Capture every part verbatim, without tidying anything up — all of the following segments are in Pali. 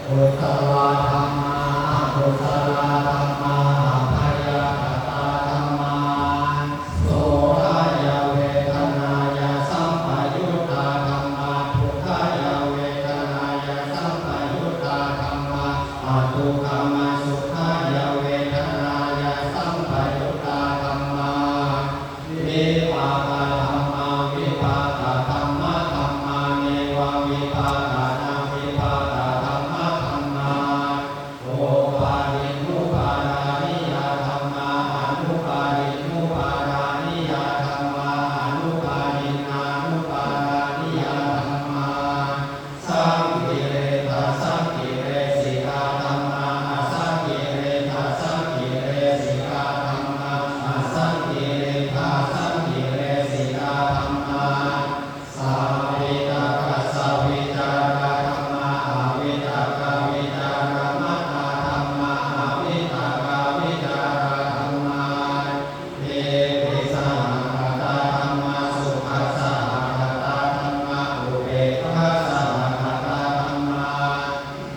Kusalā dhammā, akusalā dhammā, abyākatā dhammā. Sukhāya vedanāya sampayuttā dhammā, dukkhāya vedanāya sampayuttā dhammā, adukkhamasukhāya vedanāya sampayuttā dhammā. Vipākadhammā, vipākadhammadhammā, nevavipākadhammadhammadhammā. Upādinnupādāniyā dhammā, anupādinnupādāniyā dhammā, anupādinnānupādāniyā dhammā. Saṅkiliṭṭhasaṅkilesikā dhammā, asaṅkiliṭṭhasaṅkilesikā dhammā, asaṅkiliṭṭhāsaṅkilesikā dhammā. Savitakkasavicārā dhammā, avitakkavicāramattā dhammā, avitakkāvicārā dhammā. Pītisahagatā dhammā, sukhasahagatā dhammā, upekkhāsahagatā dhammā.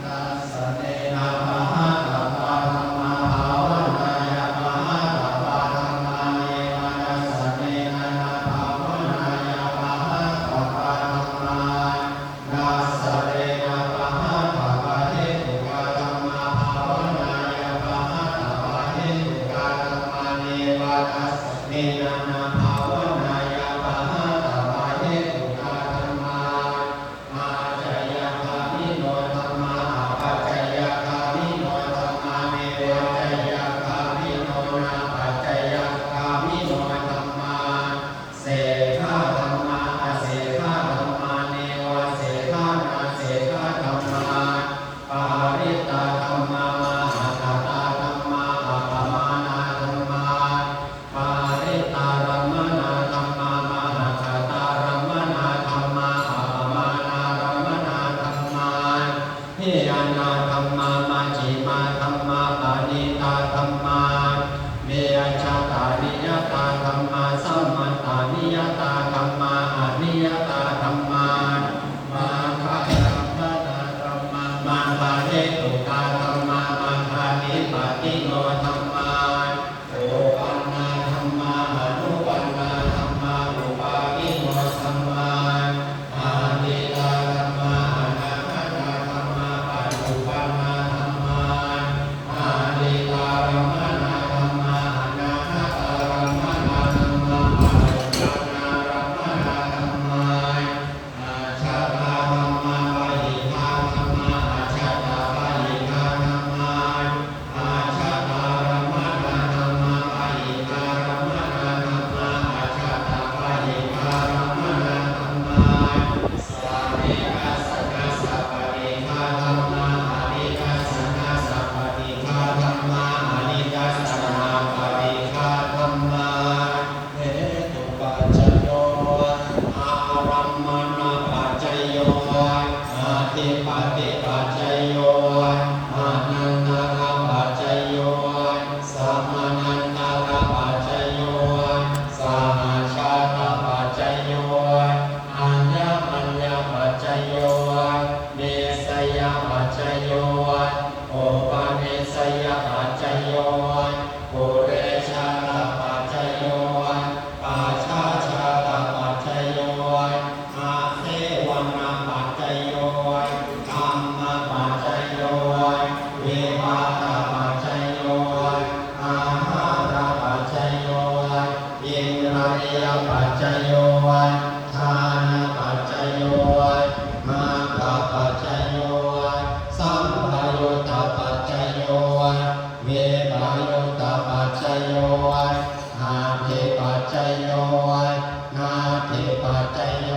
Dassanena pahātabbā dhammā, bhāvanāya pahātabbā dhammā, neva dassanena na bhāvanāya pahātabbā dhammā. Dassanena pahātabbahetukā dhammā, bhāvanāya pahātabbahetukā dhammā, neva dassanena na bhāvanāya pahātabbahetukā dhammā. Ācayagāmino dhammā, apacayagāmino dhammā, nevācayagāmino nāpacayagāmino dhammā. Sekkhā dhammā, asekkhā dhammā, nevasekkhā nāsekkhā dhammā. Parittā dhammā, mahaggatā dhammā, appamāṇā dhammā. Parittārammaṇā dhammā, mahaggatārammaṇā dhammā, appamāṇārammaṇā dhammā. Hīnā dhammā, majjhimā dhammā, paṇītā dhammā. Micchattaniyatā dhammā, sammattaniyatā dhammā, aniyatā dhammā. Maggārammaṇā dhammā, maggahetukā dhammā, maggādhipatino dhammā. Uppannā dhammā, anuppannā dhammā, uppādino dhammā. Atītā dhammā, anāgatā dhammā, paccuppannā dhammā. Atītārammaṇā dhammā, anāgatārammaṇā dhammā, paccuppannārammaṇā dhammā. Ajjhattā dhammā, bahiddhā dhammā, ajjhattabahiddhā dhammā. Ajjhattārammaṇā dhammā, bahiddhārammaṇā dhammā, ajjhattabahiddhārammaṇā dhammā. Sanidassanasappatighā dhammā, anidassanasappaṭighā dhammā, anidassanāppaṭighā dhammā. Hetupaccayo, ārammaṇapaccayo, adhipatipaccayo, anantarapaccayo, samanantarapaccayo, sahajātapaccayo, aññamaññapaccayo, nissayapaccayo, upanissayapaccayo, purejātapaccayo, pacchājātapaccayo, āsevanapaccayo, kammapaccayo, vipākapaccayo, āhārapaccayo, indriyapaccayo, jhānapaccayo, maggapaccayo, sampayuttapaccayo, vippayuttapaccayo, atthipaccayo, natthipaccayo.